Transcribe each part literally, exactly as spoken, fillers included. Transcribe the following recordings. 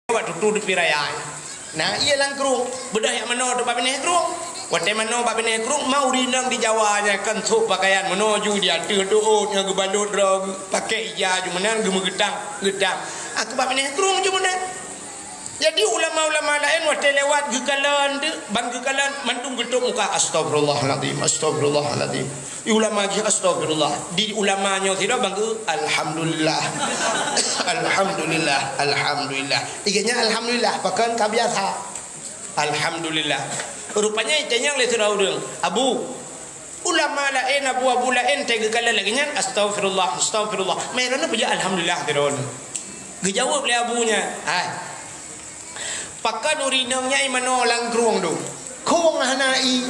bak tutu tepi raya nyan. Na ié lam krueng, beudôh jak manoe teuk bak binéh krueng. Watée manoe bak binéh krueng, ma ureuëng inong di Jawa nyan kan sôk pakaian meunoe ju di ateueh doot nyang geubalot droe geu-, pakèk ija ju meunan geumeugeutang, geutang. Ah, keu bak binéh krueng ju meunan. Jadi ulama-ulama laén watée lewat geukalon teuk, ban geukalon mandum geutôb muka, "Astagfirullahalazim, astagfirullahalazim." Di ulama jih, "Astagfirullah." Di ulama nyoe sidroe bangke, "Alhamdulillah." "Alhamdulillah, alhamdulillah." Ié nyan alhamdulillah, pakon ka biasa. "Alhamdulillah." Rupanya itanyong lé sidroe ureuëng, "Abu, ulama laén, abu-abu laén teugeukala lagée nyan, astagfirullah, astagfirullah. Meunan peujeuet alhamdulillah sidroe." Geujaweueb lé abu nyan, "Hai, pakon ureuëng inong nyan imanoe lam krueng dum? Krueng hana ié."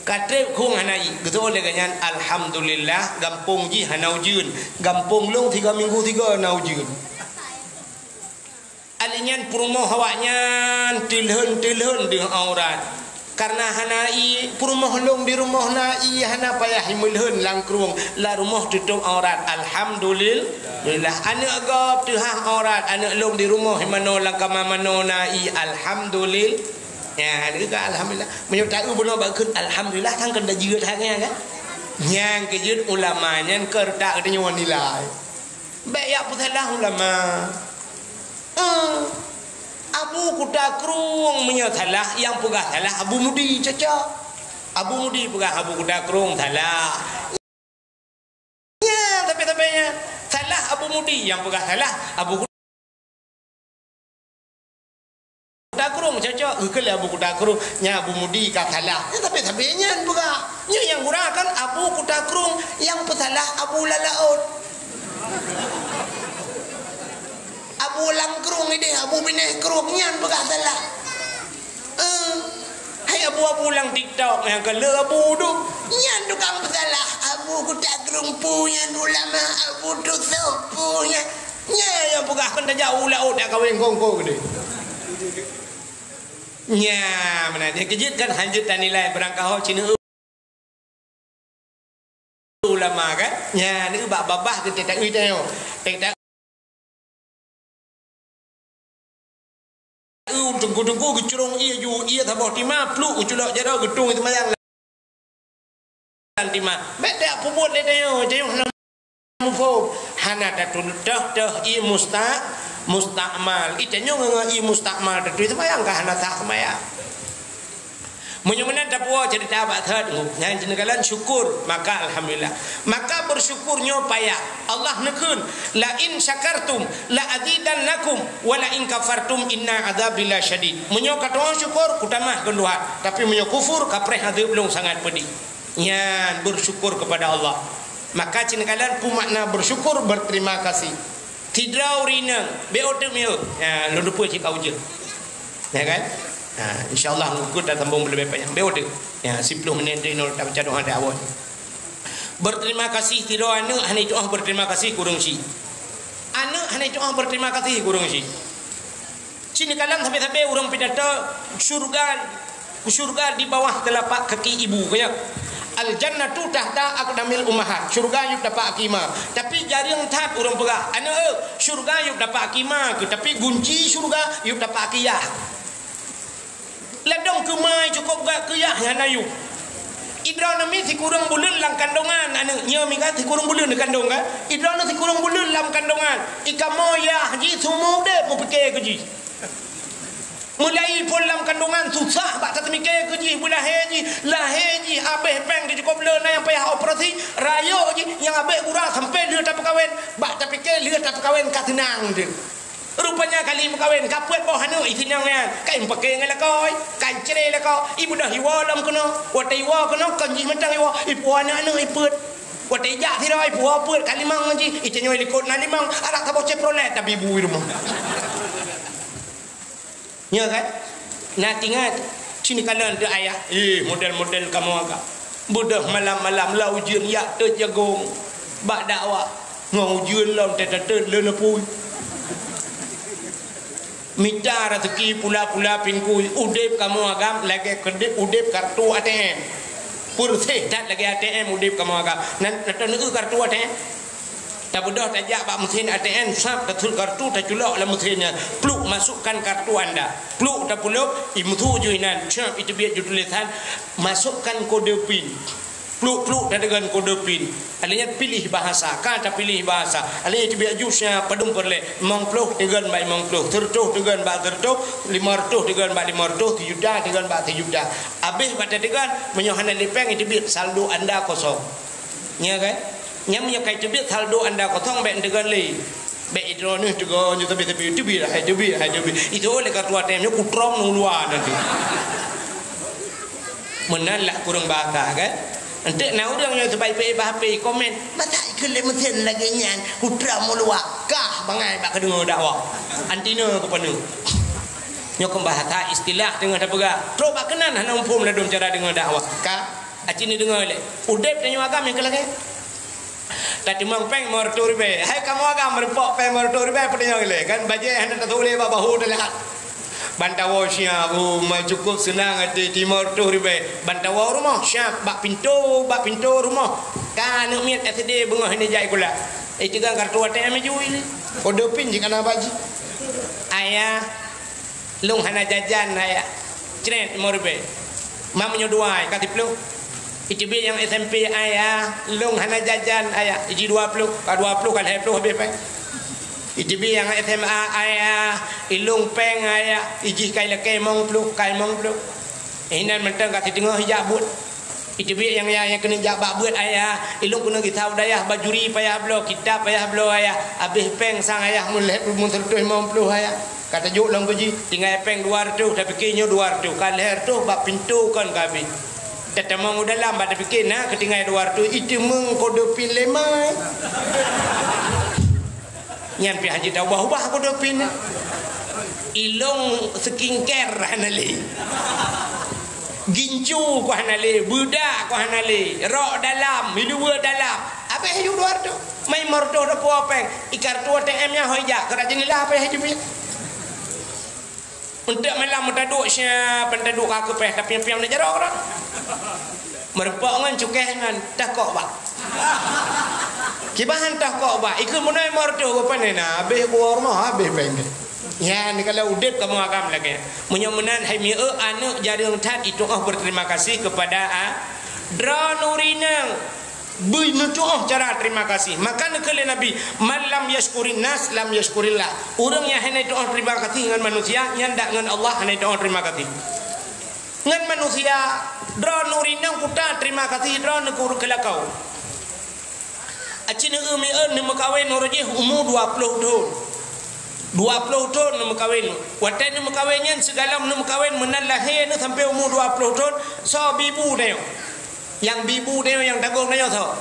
Ka treb krueng hana ié, geuseuôt lagée nyan, "Alhamdulillah, gampông jih hana ujeuen. Gampông lôn tiga minggu tiga na ujeuen." Alèh nyan peurumoh awaknyan teulhon-teulhon deuh aurat. Kareuna hana ié, peurumoh lôn di rumoh na ié hana payah imeulhon lam krueng, lam rumoh tutôb aurat. Alhamdulillah. Aneuëk gob teuhah aurat, aneuëk lôn di rumoh imanoe lam kama manoe na ié. Alhamdulillah. Nyan, ka alhamdulillah. Meunyoe taeu bunoe bak kheun alhamdulillah, kan keu tajeuet that nyan kan? Nyang keujeuet ulama nyan keu reutak geutanyoe nilai. Bék jak peusalah ulama. Eh, Abu Kuta Krueng meunyoe salah, nyang peugah salah Abu Mudi cocok. Abu Mudi peugah Abu Kuta Krueng salah. Nyan, tapi-tapi nyan. Salah Abu Mudi, nyang peugah salah Abu Kuta Krueng cocok. Geukheun lé Abu Kuta Krueng, nyan Abu Mudi ka salah. Nyan, tapi-tapi nyan peugah. Nyoe nyang gura kan Abu Kuta Krueng, nyang peusalah Abu Lalaôt. Abu Langkrueng ideh, Abu Binéh Krueng, nyan peugah salah. Eh, hai abu-abu lam TikTok nyang ka le abu tu, nyan tukang peusalah. Abu Kuta Krueng peue nyan ulama, Abu Tusoh peue nyan. Nyan nyang peugah kan tajak u laôt dak kawén kongko geude. Nya, meunan. Nyang keujeuet kan hanjeuet tanilai barangkaho cina ulama kan? Nya, ni bak babah keu teutak ui tanyoe. Teutak ui teungku-teungku geucurong ie ju, ie saboh tima, pluk geuculok jaroe geutung seumayang lam tima. Bék teuyak peubuet lé tanyoe, tanyoe hana muphom. Hana tatutoh-toh ie musta-, mustakmal. Ie tanyoe ngon ie mustakmal tatui seumayang ka hana sah seumayang. Meunyoe meunan tapuwoe ceurita bak thot, nyan jeuneuk kalon syukur, maka alhamdulillah. Maka beusyukur nyoe payah. Allah neukheun, "La in syakartum la azidannakum, wa la in kafartum inna adzabi lasyadid." Meunyoe katu'oh syukur, kutamah keu Tuhan. Tapi meunyoe kufur, kapreh azeub lôn sangat peudih. Nyan beusyukur keupada Allah. Maka ceuneukala peue makna beusyukur, berterima kasih. Sidroe ureueng inong, bék uteuk miyeue. Ya, lôn teupeu cit ka ujeuen. Ya kan? Ha, insya Allah, ngikut dan sambung leubeh panyang. Bék uteuk. Ya, siploh menit teuh inoe tabaca doa di awai. Berterima kasih, sidroe aneuk hana jitu'oh berterima kasih keu ureueng chik. Aneuk hana jitu'oh berterima kasih keu ureueng chik. Cit neukalon sabe-sabe ureueng pidato syurga, syurga di bawah telapak kaki ibu, ka nyan. "Al-jannatu tahta aqdamil ummahat." Syurga yôh tapak kaki ma. Tapi jareueng that ureueng peugah, "Aneuk, syurga yôh tapak kaki ma keuh, tapi gunci syurga yôh tapak kaki yah." Ladôm keu ma cukôp gak keu yah hana yôh. Idroeneuh mi sikureueng buleuen lam kandongan aneuk, nyoe mi kan sikureueng buleuen neukandong kan? Idroeneuh sikureueng buleuen lam kandongan. Ikamoe yah jih seumeu udép meupike keu jih. Meulahé phon lam kandongan susah bak tateumike keu jih, beulahé jih, lahé jih, abéh péng teuh cukôp le, na nyang payah operasi, rayeuk jih, nyang abéh gura sampoe lheueh tapeukawen, bak tapike lheueh tapeukawen ka seunang teuh. Rupanya kali meukawen, ka peuet boh aneuk i sinong nyan, ka imeupaké ngon lakoe, ka icré lakoe, ibeudôh iwoe lom keunoe. Watée iwoe keunoe, kon jih mantong iwoe, ipuwoe aneuk-aneuk ipeuet. Watée ijak sidroe, ipuwoe peuet ka limong ngon jih, itanyoe likot na limong, adak saboh Chevrolet tabi bu i rumoh. Nyo kan? Na teuingat, cit neukalon teuh ayah, eh, model-model kamoe agam. Beudôh malam-malam lam ujeuen jak teuh jagong bak dakwah. Ngon ujeuen lom teuh-teuh le neupui. Mita raseuki pula-pula pingkui, udép kamoe agam lagée keudép udép kartu A T M. Peureséh that lagée A T M udép kamoe agam. Nan, nan teuneuk kartu A T M? Tabeudôh tajak bak meusén A T M, sab, tathôt kartu, taculok lam meusén nyan. Pluk, masukkan kartu anda. Pluk, tapulop, i meusu ju inan, sab, iteubiet ju tulésan, masukkan kode pin. Pluk-pluk, tadeungon kode pin. Alèh nyan piléh bahasa, ka tapiléh bahasa. Alèh nyan iteubiet ju siat padum peureulèe, limong ploh deungon bak limong ploh, seureutôh deungon bak seureutôh, limong reutôh deungon bak limong reutôh, sijuta deungon bak sijuta. Abéh bak tadeungon, meunyoe hana lé péng, iteubiet saldo anda kosong. Nya kan? Nyan meunyoe ka iteubiet saldo anda kosong, bèk deungon lé. Bèk idroeneuh teugong nyoe, tapi, tapi, teubiet, hai teubiet, hai teubiet. Itu oleh kartu A T M nyoe kutrom ngon luwa nanti. Meunan lah kureueng bahasa kan? Enteuk na ureueng nyang seubai peuék bak H P komen, "Masa ikheun lé meusén lagèe nyan, kutrom ngon luwa." Kah bangai bak kadeungoe dakwah. Anti na keupeue. Nyoe keu bahasa istilah teungoh tapeugah. Trok bak keunan hana muphom ladôm cara deungoe dakwah. Ka, aci neudeungoe lé. Udép tanyoe agam nyang keu lagèe. Tatimang péng limong reutôh ribèe. Hai kamoe agam meureumpok péng limong reutôh ribèe, peudeuh nyang ilèe kan, bajèe hana tatulèe bak bahu teulat. Ban tawoe siap, oh, ma cukôp seunang até limong reutôh ribèe. Ban tawoe rumoh siap, bak pintoe, bak pintoe rumoh. Ka aneuk miet S D beungoh ini jai sikula. Eh, teugang kartu A T M ju ilèe. Kode pin jih kana bak jih. Ayah. Lôn hana jajan, ayah. Cret, limong ribèe. Mam nyoe dua, ka siplôh. Iteubiet nyang S M P, ayah. Lôn hana jajan, ayah. Iji dua plôh, ka dua plôh, ka lhèe plôh habéh péng. Iteubiet nyang S M A, ayah. Ilôn péng, ayah. Iji kai lakèe limong plôh, kai limong plôh. Inan mantong ka siteungoh ijak buet. Iteubiet nyang ya, nyang keuneuk jak bak buet, ayah. Ilôn keuneuk gisa u dayah, bajuri payah bloe, kitab payah bloe, ayah. Abéh péng sang ayah mun lhèe, mun seureutôh limong plôh, ayah. Ka tajok lom keuji, tinggai péng dua reutôh, tapike nyoe dua reutôh, ka lhèe reutôh bak pintoe kon ka abéh. Tatamong u dalam, bak tapike na keutinggai dua reutôh, iteumeung kode pin lé mai. Nyan pih hanjeuet taubah-ubah kode pin. Ilôn skincare hana lé. Gincu ku hana lé, beudak ku hana lé, rok dalam, hiluweue dalam. Abéh aju dua reutôh. Mai limong reutôh tapuwoe péng. I kartu A T M nyan hôi jak, keu rajin lila payah jeuet. Eunteuk malam meutaduek siap, meutaduek ka keupéh, tapi piang na jaroe keudroe. Meureumpok ngon cukéh ngon toh kok bak. Kiban toh kok bak, ikheun meunoe limong reutôh, rupajih na, habéh kuwoe rumoh, habéh péng. Nyan, kalau udép kamoe agam lagèe. Meunyoe meunan, hai mieu aneuk jareueng that itu'oh berterima kasih kepada a-, droeneuh rinang. Beu neutu'oh cara terima kasih. Maka neukheun lé Nabi, "Man lam yashkurin nas, lam yashkurillah." Ureueng nyang hana tu'oh terima kasih ngon manusia, nyan dak ngon Allah hana tu'oh terima kasih. Ngon manusia, droeneuh rinang kuta terima kasih droeneuh keu, keu lakoe. Aci neueu mieu neumeukawen uroe jih umu dua ploh thon. Dua ploh thon neumeukawen. Watèe neumeukawen nyan sigohlom neumeukawen meunan lahé neuh sampoe umu dua ploh thon, soe bibu tanyoe. Nyang bibu tanyoe nyang tagong tanyoe soe?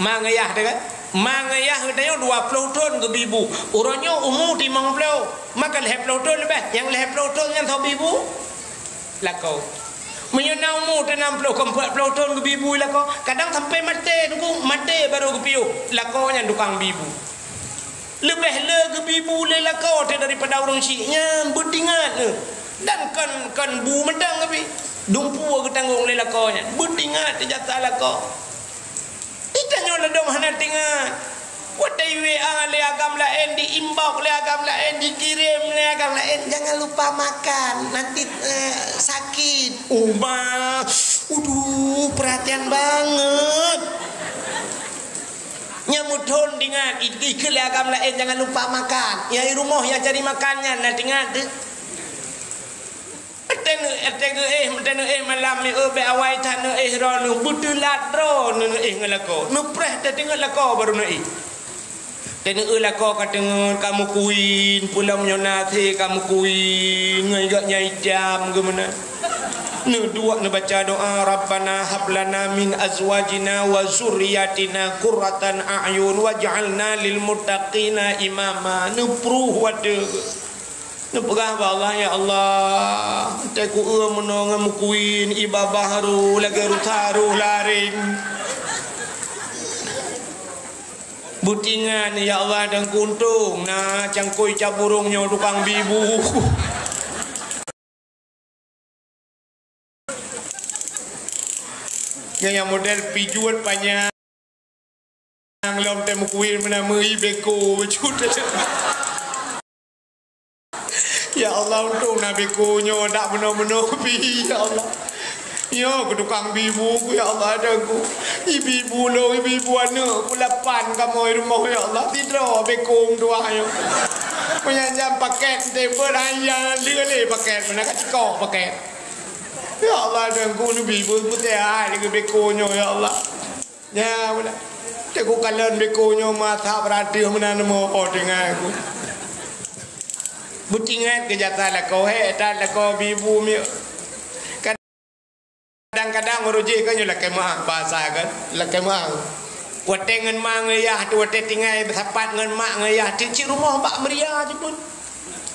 Ma ngon yah teuh kan? Ma ngon yah tanyoe dua ploh thon geubibu. Uroe nyoe umu limong ploh, maka lhèe ploh thon leubeh. Nyang lhèe ploh thon nyan soe bibu? Lakoe. Meunyoe na umu teuh nam ploh keu empat ploh thon geubibu lakoe, kadang sampoe maté teungku, maté barô geupiôh. Lakoe nyan tukang bibu. Leubeh le geubibu lé lakoe teuh daripada ureueng chik nyan, beutingat neuh. Dan kon, kon bu mantong geubi. Dumpeue geutanggong lé lakoe nyan. Beutingat teuh jasa lakoe. Di tanyoe ladôm hana teuingat. Watèe i-W A lé agam laén, di-inbox lé agam laén, dikirém lé agam laén, "Jangan lupa makan, nanti, eh, sakit." Uma, uduh, perhatian banget. Nyang meuthon teuingat, i-, ikheun lé agam laén, "Jangan lupa makan." Nyang i rumoh nyang cari makan nyan na teuingat teuh. Teuh neuéh, teuh geuéh, teuh neuéh malam nyoe, bèk awai that neuéh droeneuh, beuteulat droeneuh neuéh ngon lakoe. Neupreh teuh teungeut lakoe barô neuéh. Teuh neuéh lakoe ka teungeut, ka meukuin, peue lom nyoe na thé ka meukuin, ngon gobnyan itam geuh meunan. Neuduek neubaca doa, "Rabbana hab lana min azwajina wa zurriyatina qurratan a'yun waj'alna lil muttaqina imama." Neupruh watèe geuh. Neupeugah bak Allah, "Ya Allah, watèe ku eu meunoe ngon meukuin, ié babah harôh lagèe rusa harôh laréng. Beutingat, ya Allah, dan kuuntông na cangkôi cap burông nyoe tukang bibu." Nyang, nyang model pijuet panyang. Nyang lom teuh meukuil meunan meuri beko bacut. Ya Allah, untông na beko nyoe dak meunoe-meunoe pih, ya Allah. Nyoe keu tukang bi bu ku, ya Allah, Tuhanku. Ibi bu lôn, ibi bu aneuk ku lapan kamoe rumoh, ya Allah. Sidroe beko meutuah nyoe. Meunyan jam paket teuh beuet, hai ya, lé-lé paket, meunan ka cikok paket. Ya Allah, Tuhanku, neubi bu putih ai lagèe beko nyoe, ya Allah. Nyan, meunan. Teungku kalon beko nyoe masa beurati meunan mo, oh, tinggai ku. Beutingat keu jasa lakoe, hé, that lakoe bi bu miet. Kadang-kadang ureueng jih kan nyoe lakèe meu'ah, bahasa kan, lakèe meu'ah. Watèe ngon ma ngon yah teuh, watèe tinggai sapat ngon mak ngon yah teuh, cit rumoh bak meuria jih pun.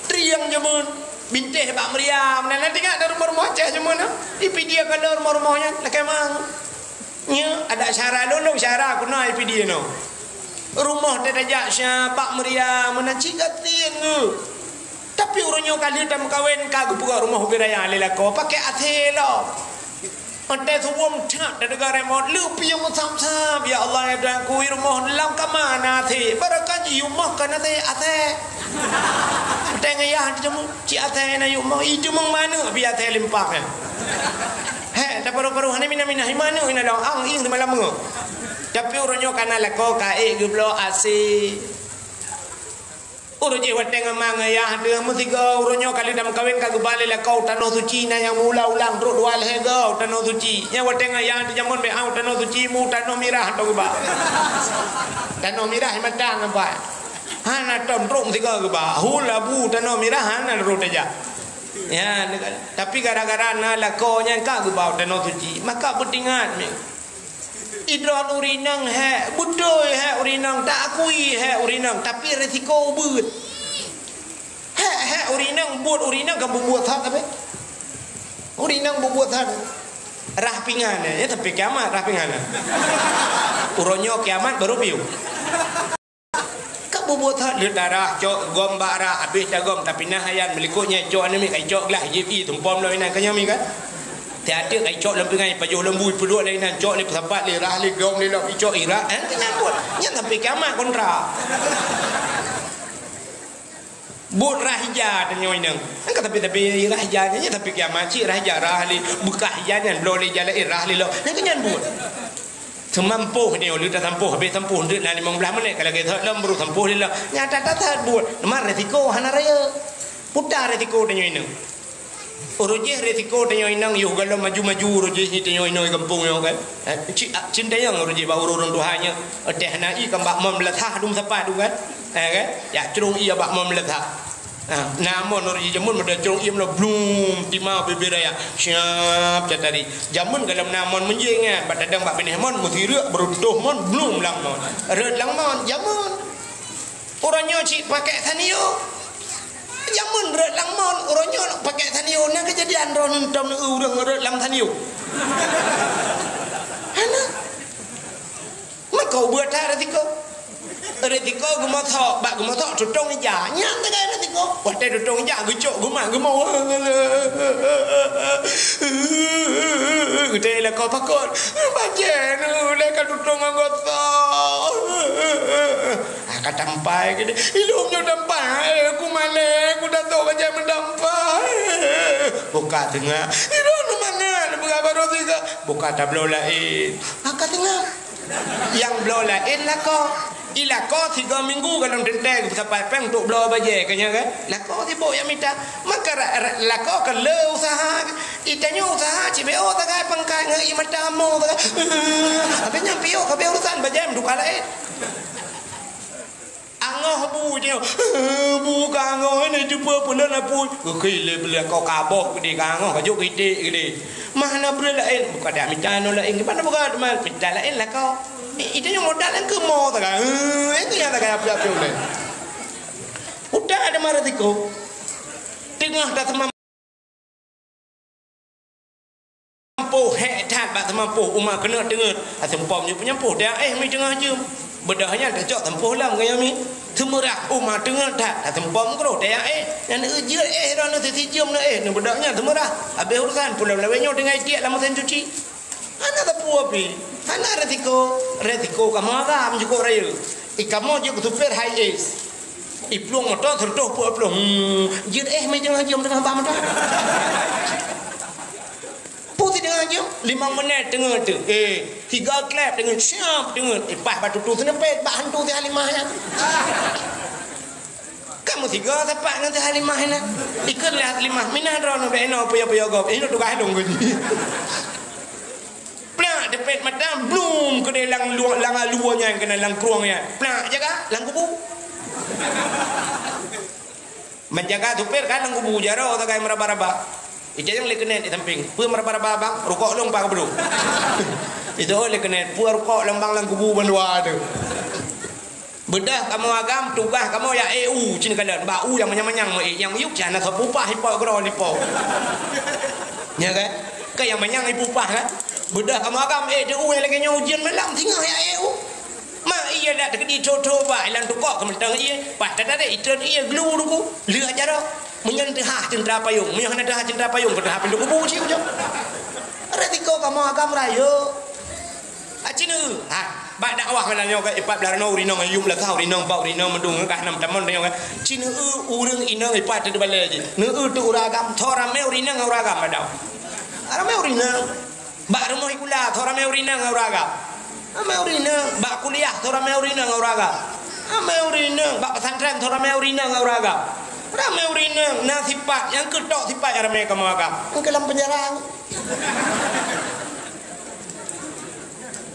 Trieng jameun, bintéh bak meuria, meunan na teuingat lam rumoh-rumoh Aceh jameun nyan. Ipidie ka lheueh rumoh-rumoh nyan, lakèe meu'ah. Nyoe adak syara lôn, lôn syara ku na ipidie nyoe. Rumoh teuh tajak syah bak meuria, meunan cit gasien geuh. Tapi uroe nyoe ka lheueh tameukawen ka geupeugöt rumoh ubé raya lé lakoe, pakèk asèe lom. Watèe suboh that tateuka remote, lheueh piôh meusam-sam, "Ya Allah, ya Tuhanku, i rumoh lam kama na asèe, barangkaji i rumoh ka na asèe, asèe." Watèe ngon yah teuh jameun, "Cit asèe na i rumoh, i jameun manök pih asèe limpah nyan." Hé, taparu-paru hana minah-minah, i manök inan lom, ang ieng teuma lam meungeue. Tapi uroe nyoe ka na lakoe ka ék geubloe asèe. Uroe jih watèe ngon ma ngon yah teuh meusigoe, uroe nyoe ka lheueh tameukawen ka geuba lé lakoe u Tanoh Suci, na nyang meuulang-ulang trok dua lhèe goe u Tanoh Suci. Nyan watèe ngon yah teuh jameun bèk u Tanoh Suci, mu Tanoh Mirah teuh geuba. Tanoh Mirah i Matang nampak. Hana tom trok meusigoe geuba. Hula bu Tanoh Mirah hana lôn tajak. Ya, tapi gara-gara na lakoe nyan ka geuba u Tanoh Suci, maka beutingat mi. Idroe ureueng inong hèk, beutôi hèk ureueng inong, ta akui hèk ureueng inong, tapi resiko ubeuet. Hèk, hèk ureueng inong, buet ureueng inong kan bubuet that tapi. Ureueng inong bubuet that. Rhah pingan, ya, tapi kiamat rhah pingan. Uroe nyoe kiamat baru piôh. Ka bubuet that, lheueh tarhah, cok gom bak rhah, abéh tagom, tapi na hayan meulikot nyan cok aneuk miet, kai cok glah, jép ié tumpom lom inan, ka nyoe mi kan? Tiep-tiep kai cok lam pingan, pajoh lam bu, ipeuduek lé inan, cok lé peusapat lé rhah lé gom lé lom, icok i rhah, eh, nyan buet. Nyan sampai kiamat kontra. Buet rhah ija tanyoe inong. Kan ka tapi-tapi rhah ija nyan, nyan sampai kiamat cit rhah ija rhah lé, beukah ija nyan bloe lé ija laén rhah lé lom. Nyan kan nyan buet. Seumampoh nyoe lheueh tasampôh, habéh sampôh, deuek na limong blaih menit, ka lagèe that lom, baru sampôh lé lom. Nyata that buet. Teuma resiko hana rayeuk. Puta resiko tanyoe inong. Uroe jih resiko tanyoe inong, yoh galom maju-maju uroe jih nyoe tanyoe inong di gampông nyoe kan. Eh, ci-, a, cintayong uroe jih bak ureueng tuha nyoe. Teh na ié kan bak mon meulasah dum sapa dum kan. Eh, kan? Ya, crông ié bak mon meulasah. Ha, na mon uroe jih jameun meuda crông ié meulo blum, timah bibir raya. Siap tatari. Jameun galom na mon meunjéng nyan, bak tadong bak binéh mon, meusireuk beuruntoh mon, blum lam mon. Rhot lam mon, jameun. Uroe nyoe cit pakèk sanio. Jameun rhot lam mon, uroe nyoe pakèk sanio. Na keujadian droeneuh tom ureueng rhot lam sanio. Hana. Maka ubeuet that resiko. Resiko geumosok, bak geumosok tutong ija. Nyan sagai resiko. Watèe tutong ija geucok geumat geumoe. Geutanyong lakoe pakon. Bajèe neuh lé ka tutong ngon gosok. Ah, ka tampai keudéh. Ilôn nyoe tampai, ku malèe, ku dato bajèe meutampai. Buka teungoh. Ilôn mangat, buka baroe sigoe. Buka tabloe laén. Ah, ka teungoh. Nyang bloe laén lakoe. I lakoe sigoe minggu galom teuntèe geupeusapat péng untuk bloe bajèe, ka nyan kan? Lakoe sibok nyang mita. Maka ra-, ra-, lakoe ka le useuha. I tanyoe useuha cit beu sagai pangkat ngon i mata mo sagai. Habéh nyan piôh, habéh urusan bajèe meutuka laén. Angoh bu nyoe. Bu ka angoh, ini cuba peuleuen apui. Geukheun lé beuleuen kau kaboh geude ka angoh, ka jok geude geude. Mah na breueh laén, buka dak mita nyoe laén. Gimana buka teman? Mita laén lakoe. Eh, itu nyang modal nyang keu mo taga. Eh, itu nyang taga api-api uleh. Udah ada marah tiku. Tengah dah teman Sampôh hék that bak sampôh uma keuneuk teungeut. Aseumpom jih peunyampôh, teuyak éh mi teungoh jeuem. Beudôh nyan tacok sampôh lom gaya mi. Seumeurah uma teungeut that, aseumpom keudroe teuyak éh. Nyan eu jeuet éh droeneuh sisi jeuem neuh éh, neubeudôh nyan seumeurah. Habéh urusan, pulang lawét nyoe tinggai tiek lam meusén cuci. Hana sapeue pih. Hana resiko, resiko kamoe agam jukuk rayeuk. I kamoe jeuet keu supir high ace. I plueng moto seratus peuet plueng. Hmm, jeuet éh mé teungoh jeuem teungoh bak moto. Putih teungoh jeuem, limong menit teungoh tu. Eh, tiga klep teungoh, siap teungoh. Eh, paih bak tutu seuneumpet, bak hantu si Halimah nyan. Kamoe sigo sapat ngon si Halimah nyan. Ikheun lé Halimah, "Minah droeneuh bèk inoe puyo-puyo gob. Inoe tugaih lôn keu jih." Plak, teupet mata, blum, keudéh lam luwa-, lam alue nyan, keunan lam krueng nyan. Plak, jaga, lam kubu. Menjaga supir kan lam kubu, jaroe sagai meuraba-raba. Ijak nyang lé keuneuk di samping. "Peue meuraba-raba, Bang?" "Rukok lôn, Pak, keubloe." Itu lé keuneuk, "Peue rukok lôn, Bang, lam kubu bandua tu?" Beudôh kamoe agam, tugaih kamoe jak ék u cit kalon. Bak u nyang manyang-manyang meu ék, nyang miyueb cit hana soe pupah, ipok keudroe lipok. Nya kan? Kan nyang manyang ipupah kan? Beudôh kamoe agam ék di u nyang lagèe nyoe ujeuen malam, singoh jak ék u. Mak ie dak teukeudi tho-tho bak, ilang tukok keumeutang ie, paih tatarek itreun ie glu duku, leuet jaroe. Meunyoe teuhah ceuntra payong, meunyoe hana teuhah ceuntra payong, keu teuhah pintoe kubu cit ujoe. Resiko kamoe agam rayeuk. Aci neu, ha, bak dakwah malam nyoe ka, ipat blah reunoe urinong, ayum lakah urinong, bak urinong, meudung, ka nam tamon nyoe ka. Ci neu ureueng inong ipat teubalai jih. Neu tu ureueng agam, tho ramé urinong ureueng agam bak dakwah. Ramé urinong. Bak rumoh sikula, tho ramé urinong ureueng agam. Ramé urinong. Bak kuliah, tho ramé urinong ureueng agam. Ramé urinong. Bak pesantren, tho ramé urinong ureueng agam. Ramé urinong. Na sipat, nyang keutok sipat nyang ramé kamoe agam. Nyang keu lam penjara.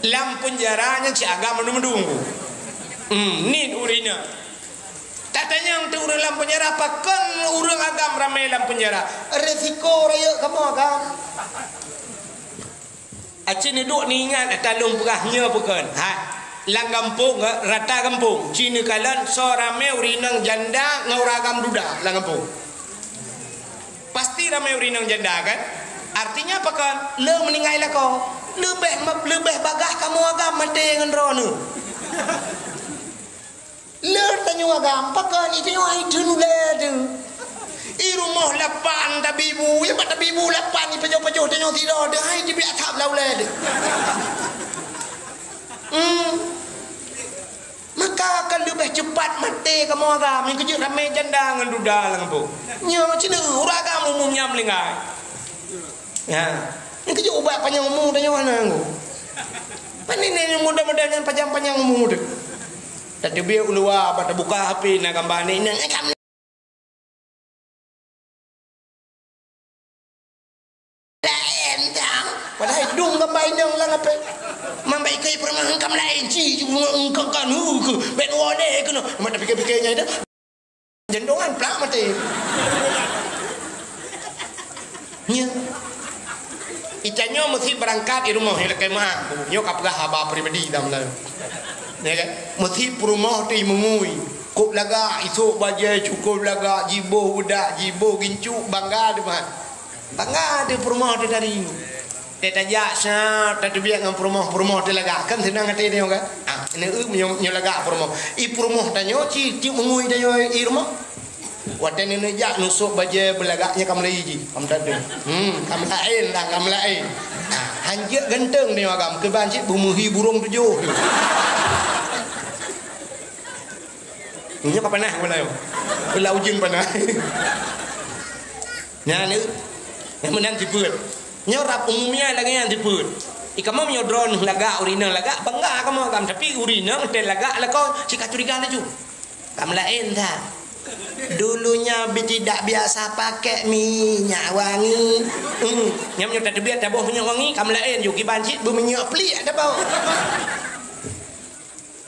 Lam penjara nyan cit agam mandum-mandum. Hmm, nit ureueng inong. Tatanyong teuh ureueng lam penjara, pakon ureueng agam ramé lam penjara? Resiko rayeuk kamoe agam. Aci neuduek neuingat ata lôn peugah nyoe pakon. Ha, lam gampông, rata gampông, ci neukalon soe ramé ureueng inong janda ngon ureueng agam duda lam gampông. Pasti ramé ureueng inong janda kan? Artinya pakon? Le meuninggai lakoe. Leubeh ma-, leubeh bagaih kamoe agam maté ngon droeneuh. Le tanyoe agam, pakon i tanyoe hai theun ulèe teuh. I rumoh lapan tabi bu, ya bak tabi bu lapan i pajoh-pajoh tanyoe sidroe teuh, hai jibiak thab lam ulèe teuh. Hmm. Maka akan leubeh cepat maté kamoe agam, nyang keujeuet ramé janda ngon duda lam gampông. Nyoe cit ureueng agam umum nyan meuninggai. Ya. Nyang keujeuet ubat panyang umu tanyoe hana nggu. Pane nyan muda-muda nyan panyang-panyang umu teuh. Tateubiet u luwa, bak tabuka H P na gambar aneuk inong. Eh, kam laén dang. Padahai dum gambar inong lam H P. Mambai keu peureumahan kam laén ci, engkau kan, hu, ke, ben wode keunoe. Mak tapike-pike nyai dah. Jendongan plak maté. Nya. Itanyoe meusi beurangkat i rumoh, nyoe lakèe meu'ah. Nyoe ka peugah haba pribadi lam laén. Ya kan? Meusi peurumoh teuh i meungui. Kôp lagak, isôk bajèe cukôp lagak, jiboh beudak, jiboh gincu, bangga teuh meu'ah. Bangga teuh peurumoh teuh tari. Teuh tajak sa, tateubiet ngon peurumoh, peurumoh teuh lagak. Kan seunang até tanyoe kan? Ah, neu-eu nyoe, nyoe lagak peurumoh. I peurumoh tanyoe ci tiep meungui tanyoe i rumoh. Watèe neuneuk jak neusôk bajèe beulagak nyan ka mulai jih. Ka meutadong. Hmm, ka meulaén dah, ka meulaén. Ah, hanjeuet ganteng tanyoe agam, keuban cit beumeuhi burông tujoh. Nyoe ka panas kepala nyoe. Kepala ujeuen panas. Nyan, eh. Nyang meunan sifeuet. Nyoe rab umumnya lagèe nyan sifeuet. I kamoe meunyoe droeneuh lagak, ureueng inong lagak, bangga kamoe agam. Tapi ureueng inong teuh lagak lakoe, cit ka curiga laju. Kam laén that. Dulunya bi-, tidak biasa pakai minyak wangi. Hmm. Nyan meunyoe tateubiet taboh minyak wangi, kam laén ju kiban cit beuminyak pliek taboh.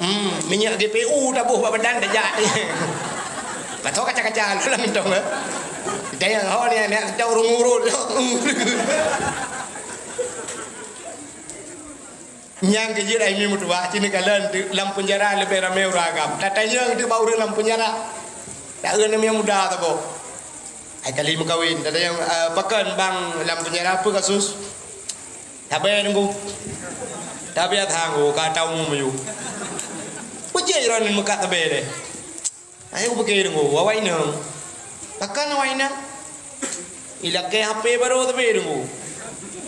Hmm, minyak G P U taboh bak badan tajak. Ka tho kaca-kaca lôn lam mintong, eh. Dayang ho ni, ni, ureueng urut. Nyang keujeuet ai mi meutuah, ci neukalon teuh lam penjara leubeh ramé ureueng agam. Tatanyong teuh bak ureueng lam penjara. Taeu aneuk muda saboh. Ai kali meukawen, tatanyong, eh, pakon bang lam penjara, peue kasus? Sabe teungku. Tabiat hang, oh, ka tau meuyueb. Peue jeuet droeneuh meukat sabe deh. Ayo kupike teungku, awak inong. Pakon awak inong? Ilakèe H P barô sabe teungku.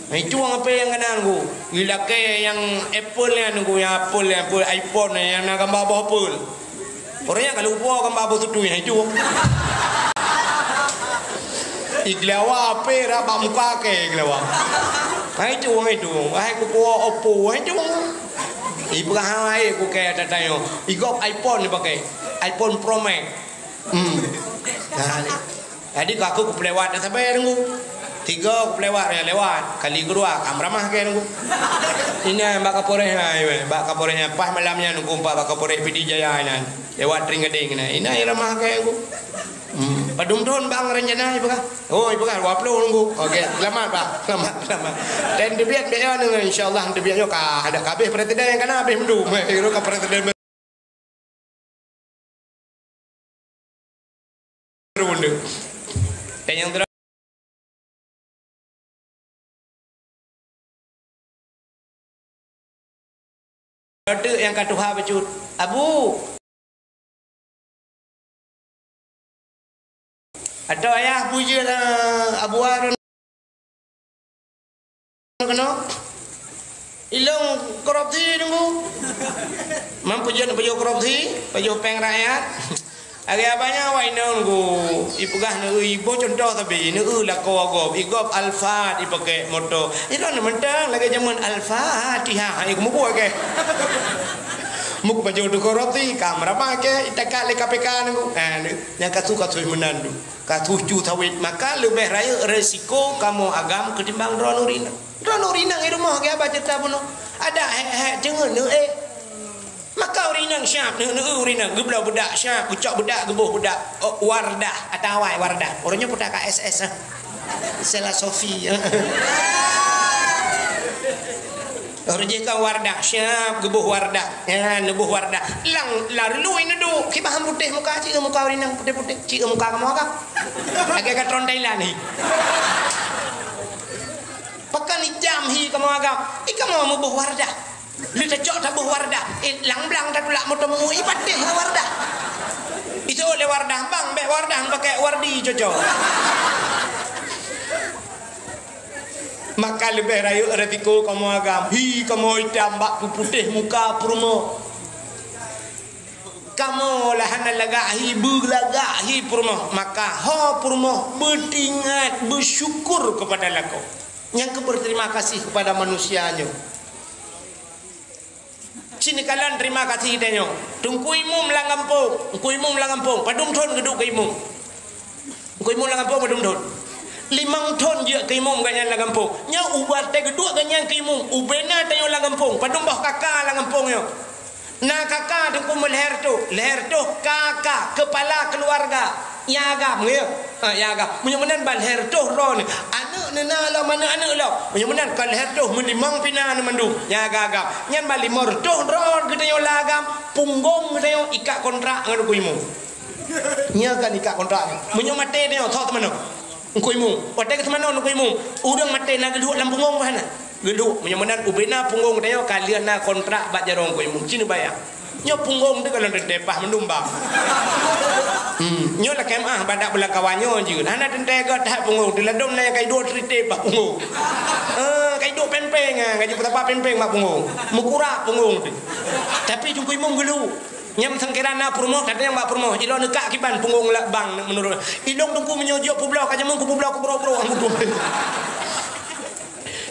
Hai cuang, ape nyang kana Teungku? Ilakée nyang apple nyan Teungku, nyang apple, nyang apple iPhone nyang na gamba boh apple. Ureuëng nyan ka lupa gamba boh tutui, hai cuang. Iglawa ape rak bak muka ke iglawa. Hai cuang itu, hai kupuo Oppo, hai cuang. Ibrahim ai ku ke tatanyo. Igop iPhone dipakai. iPhone Pro Max. Hmm. Nah, ni. Jadi ka aku kupelewat dah sampai Teungku. Tiga kupelewat ya lewat. Kali kedua kam ramah ke Teungku. Ini bak Kapolres ai, bak Kapolres pas malam nyan Teungku, bak Kapolres Pidie Jaya nyan. Lewat Tring Gading nyan. Ini ramah ke Teungku. Hmm. Padum thon bang rencana ipeugah? Oh, ipeugah dua puluh Teungku. Okey, selamat bah. Selamat, selamat. Dan teubiet biaya ni insya-Allah teubiet nyoe ka ada kabeh presiden nyang kana habis mendum. Kira ka presiden baru. Dan nyang terakhir Teuk nyang ka tuha bacut, "Abu!" Atau ayah bujeuet, eh, Abu Harun keunoe? Ilong korupsi Teungku. Mam peujeuet pajoh korupsi, pajoh péng rakyat. Lagée abah nyan awak inong Teungku, ipeugah neueu, iboh cuntoh sabe, neueu lakoe gob, igob Alphard ipakai moto. Ilong mantong lagée jameun Al-Fatihah, hai kumubuet ke. Muk baju tu korupsi, ka meuraba ke, itakat lé K P K Teungku. Nah, nyang kasus-kasus meunan tu. Kasus cu sawét, maka leubeh rayeuk resiko kamoe agam ketimbang droeneuh ureueng inong. Droeneuh ureueng inong di rumoh lagée abah cerita bunoe. Ada hek-hek ceungeut neueu. Maka ureueng inong siab, neu-, neu-, ureueng inong geubloe beudak siab, geucok beudak, geuboh beudak, oh, Wardah, atawai Wardah. Ureueng nyoe peue ka S S, eh. Salah Sofi, eh. Ureueng jih ka Wardah siab, geuboh Wardah. Ya, neuboh Wardah. Lang, lalu neuduek, kiban han putéh muka, cit muka ureueng inong putéh-putéh, cit muka kamoe agam. Lagée ka tron Thailand hi. Pakon ijam hi kamoe agam. I kamoe meuboh Wardah. Lheueh tacok taboh Wardah, eh, lam blang tatulak moto meunguih, ipatéh ngon Wardah. Iseuôt lé Wardah, "Bang, bék Wardah, pakai Wardi cocok." Maka leubeh rayeuk resiko kamoe agam. Hi kamoe itam bak peuputéh muka peurumoh. Kamoe lah hana lagak hi, beulagak hi peurumoh. Maka ho peurumoh beutingat beusyukur keupada lakoe. Nyang keu berterima kasih keupada manusia nyoe. Ci neukalon terima kasih tanyoe. Teungku Imum lam gampông, Teungku Imum lam gampông, padum thon geuduek keu Imum. Teungku Imum lam gampông padum thon? Limong thon jeuet keu Imum gobnyan lam gampông. Nyoe ubat teuh geuduek gobnyan keu Imum, ubena tanyoe lam gampông, padum boh kaka lam gampông nyoe. Na kaka Teungku meulhèe reutôh, lhèe reutôh kaka, kepala keluarga. Nyang agam, ngieng? Ha, nyang agam. Meunyoe meunan ban lhèe reutôh droe nyoe. Aneuk neuh na lom, aneuk-aneuk lom. Meunyoe meunan kon lhèe reutôh meulimong pih na mandum. Nyang agam-agam. Nyan ban limong reutôh droe geutanyoe lam agam. Punggong geutanyoe ikat kontrak ngon Teungku Imum. Nyan kan ikat kontrak. Meunyoe maté tanyoe, soe teumanoe? Teungku Imum. Watèe geuteumanoe Teungku Imum, ureueng maté na geulhok lam punggong bah na. Geulhok, meunyoe meunan ubena punggong tanyoe ka lheueh na kontrak bak jaroe Teungku Imum. Ci neubayang. Nyoe punggong teuh ka lôn teuntèe paih mandum bang. Hmm, nyoe lakèe meu'ah bak dak beulakawan nyoe jeuet. Hana teuntèe gèt that punggong teuh, ladôm na nyang ka iduek tritip bak punggong. Eh, ka iduek péng-péng, ah, ka jipeusapa péng-péng bak punggong. Meukurak punggong teuh. Tapi Teungku Imum geulhok. Nyang sangkira na peurumoh, ka tanyong bak peurumoh, ilôn neukak kiban punggong lam bang meunurot. Ilôn Teungku meunyoe jok peubloe ka jameun kupeubloe keubrok-brok anggô.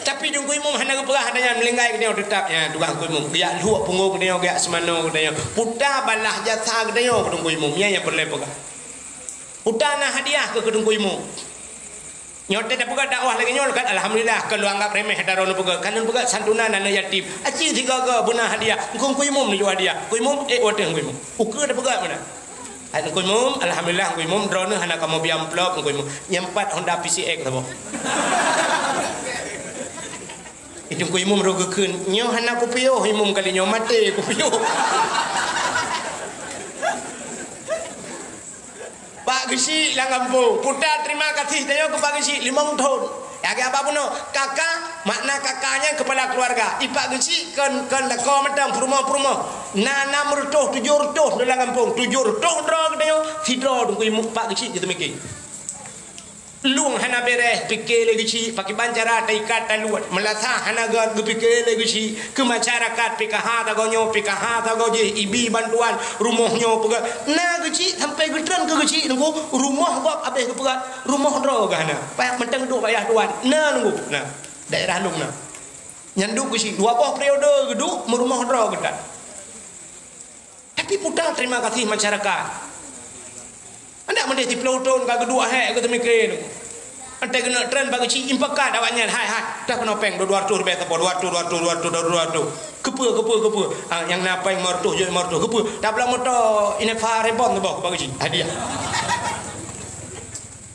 Tapi Teungku Imum hana geupeugah, hana nyan, meulinggai geutanyoe teutap. Ya, tugaih Teungku Imum. Geujak lhok punggong geutanyoe, geujak seumanoe geutanyoe. Peue ta balaih jasa geutanyoe keu Teungku Imum. Nyan nyang peureulèe peugah. Peue ta na hadiah keu, keu Teungku Imum. Nyoe teuh tapeugah dakwah lagèe nyoe kan, alhamdulillah, kon lôn anggap remeh ata droeneuh peugah. Kan lôn peugah santunan aneuk yatim. Aci sigoe-goe beuna hadiah. Engkong Teungku Imum neujok hadiah. Teungku Imum, eh, watèe Teungku Imum. Ukeue tapeugah meunan. Hai Teungku Imum, alhamdulillah Teungku Imum, droeneuh hana kamoe bri amplop Teungku Imum. Nyang pat Honda P C X saboh. Itu Teungku Imum rôh geukheun, nyoe hana kupiôh Imum kali nyoe, maté kupiôh. Pak Geuchik lam gampông, peue ta terima kasih tanyoe keu Pak Geuchik limong thon. Lagèe abah bunoe, kaka, makna kaka nyan kepala keluarga. I Pak Geuchik kon, kon lakoe mantong peurumoh-peurumoh. Na nam reutôh, tujoh reutôh lam gampông, tujoh reutôh droe geutanyoe, sidroe Teungku Imum Pak Geuchik geuteumiké. Lueng hana beres, pike lé geuchik, pakiban cara taikat taluet. Meulasa hana gét, geupike lé geuchik. Keu masyarakat, P K H tagoe nyoe, P K H tagoe jih, ibi bantuan, rumoh nyoe peugét. Na geuchik sampai geutreun keu geuchik nunggu, rumoh gob abéh geupeugét, rumoh droe geuh hana. Payah mantong duek payah tuan. Na nunggu, na. Daerah lôn na. Nyan duek geuchik, dua boh periode geuduek, meurumoh droe geutan. Tapi puta terima kasih masyarakat. Andak meudeh siplôh thon ka geuduek hék geuteumike. Antée keuneuk tren bak geuchik impakat awaknyan, hai, hai, dah keunoe péng dua ratus ribèe sapo, dua ratus, dua ratus, dua ratus, dua ratus. Keupeue, keupeue, keupeue? Ah, nyang na péng lima ratus, jeuet lima ratus. Keupeue? Tablang moto Innova Reborn boh bak geuchik, hadiah.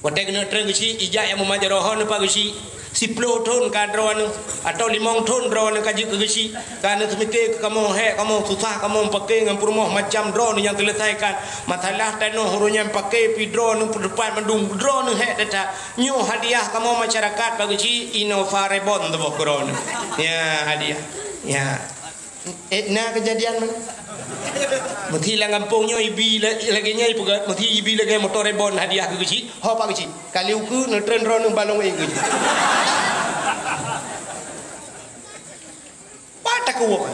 Watée keuneuk tren geuchik, ijak nyang meumajoh roh neuh bak geuchik. Siplôh thon ka droeneuh, atau limong thon droeneuh ka jeuet keu geuchik. Ka neuteumike keu kamoe hék, kamoe susah, kamoe pake ngon peurumoh macam droeneuh nyang seuleusaikan. Masalah tanoh ureuëng nyang pake pih droeneuh peutupat mandum droeneuh hék that-that. Nyoe hadiah kamoe masyarakat bak geuchik Innova Reborn teuboh keu droeneuh. Ya, hadiah. Ya. Eh, na keujadian meunan? Meusi lam gampông nyoe ibi la-, lagée nyan ipeugét, meusi ibi lagée moto Reborn hadiah keu geuchik, ho bak geuchik. Kali ukeue neutren droeneuh balong ék geuchik. Pat takue.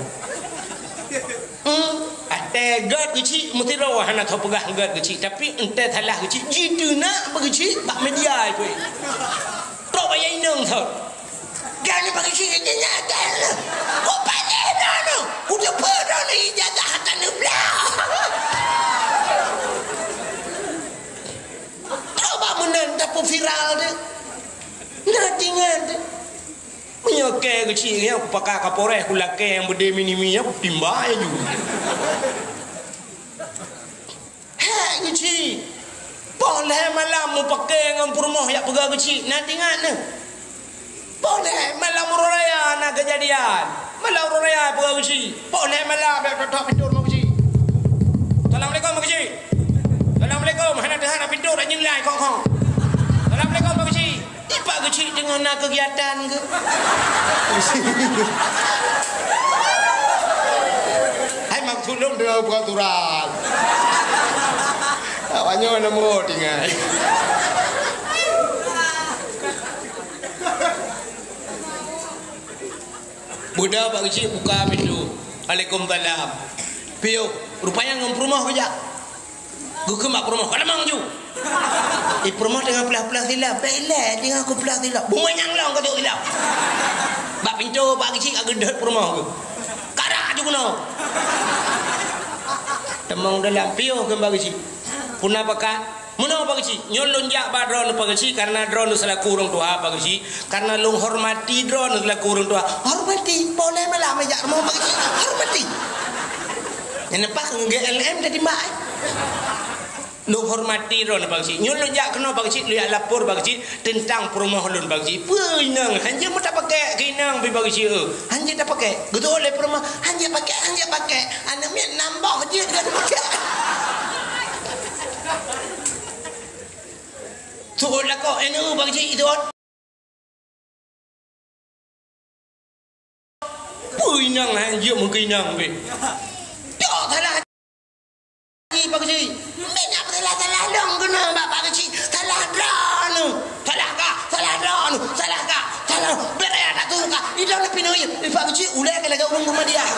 Hmm, watée gét geuchik meusi droe hana teupeugah gét geuchik, tapi entée salah geuchik, jiteunak bak geuchik bak media ipeue. Trok bak inong thon. Gani bagi sini nyata. Ku pandai dah tu. Ku jumpa dah ni ijazah akan dia belah. Coba meunan dah pun viral tu. Nah, ingat tu. Meunyoe kée geuchik nyan kupaka Kapolres, kulakée nyang beudé minimi nyan kutimba laju. Hék geuchik. Poh lhée malam mupakée ngon peurumoh jak peugah geuchik, na teuingat neuh? Poh lhée malam uroe raya na keujadian. Malam uroe raya peugah geuchik. Poh lhée malam bèk tôk-tôk pintoe rumoh geuchik. "Assalamualaikum, Pak Geuchik." "Assalamualaikum." Hana teuhah na pintoe, dak nyeulai khong-khong. "Assalamualaikum, Pak Geuchik." Di Pak Geuchik teungoh na keugiatan keuh. Hai, maksud lôn teungoh buka surat. Awak nyoe na muot tinggai. Buda Pak Geuchik buka pintoe. "Waalaikumsalam." "Piôh, rupanya ngon peurumoh keujak." Geukheun bak peurumoh, "Ka tamong ju." Eh, peurumoh teungoh peugah-peugah silap. "Bèk ilèe, teungoh kupeugah silap." Bumoe nyang lom ka jok silap. Bak pintoe Pak Geuchik ka geudhôt peurumoh keuh. "Karak ju keunoe." Tamong dalam, "Piôh," kheun Pak Geuchik. "Peue na pakat?" "Meunoe Pak Geuchik, nyoe lôn jak bak droeneuh Pak Geuchik, karena droeneuh selaku ureuëng tuha Pak Geuchik, karena lôn hormati droeneuh selaku ureuëng tuha." Hormati, poh lhée malam jak rumoh Pak Geuchik, hormati. Nyan leupah G L M tadi mak, eh. "Lôn hormati droeneuh Pak Geuchik. Nyoe lôn jak keunoe Pak Geuchik, lôn jak lapor Pak Geuchik teuntang peurumoh lôn Pak Geuchik." Peue inong, hanjeuet meutapakèk keu inong pih Pak Geuchik, eh. Hanjeuet tapakèk. Geuteuôt lé peurumoh, "Hanjeuet pakèk, hanjeuet pakèk. Aneuk miet nam boh jeuet hanjeuet pakèk." Tuôt lakoe, eh, neu Pak Geuchik tuôt. Peue inong hai jeuet meukeunong pih. Tok salah ji Pak Geuchik. Minyak salah-salah lôn keunoe bak Pak Geuchik. Salah droeneuh. Salah kah? Salah droeneuh. Salah kah? Salah. Bèrèh dak tu kah? Idong pih neu Pak Geuchik ulèe keu lagèe ureueng Muhammadiyah.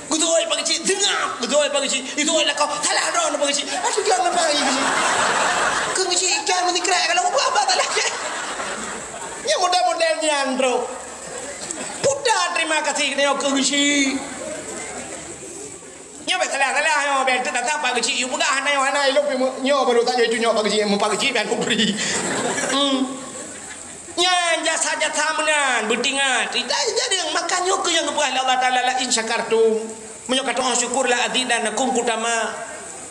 Geutôi Pak Geuchik, seungab. Geutôi Pak Geuchik, itôi lakoe, salah droeneuh Pak Geuchik. Aduh, jangan Pak Geuchik. Keu Geuchik ikan meusikrek kalau ubah apa salah. Nyan model-model nyan, bro. Puta terima kasih keu Geuchik. Nyoe bèk salah-salah nyoe, bèk teutatap Pak Geuchik yue peugah hana nyoe hana ilôn pih nyoe baru saja itu nyoe Pak Geuchik, Pak Geuchik dan ubri. Hmm. Nyan jasa-jasa meunan beutingat. Ita jadi makan nyoe keu nyang geupeugah lé Allah Taala, "La in syakartum." Meunyoe ka tu'oh syukur, "La azidannakum," kutama.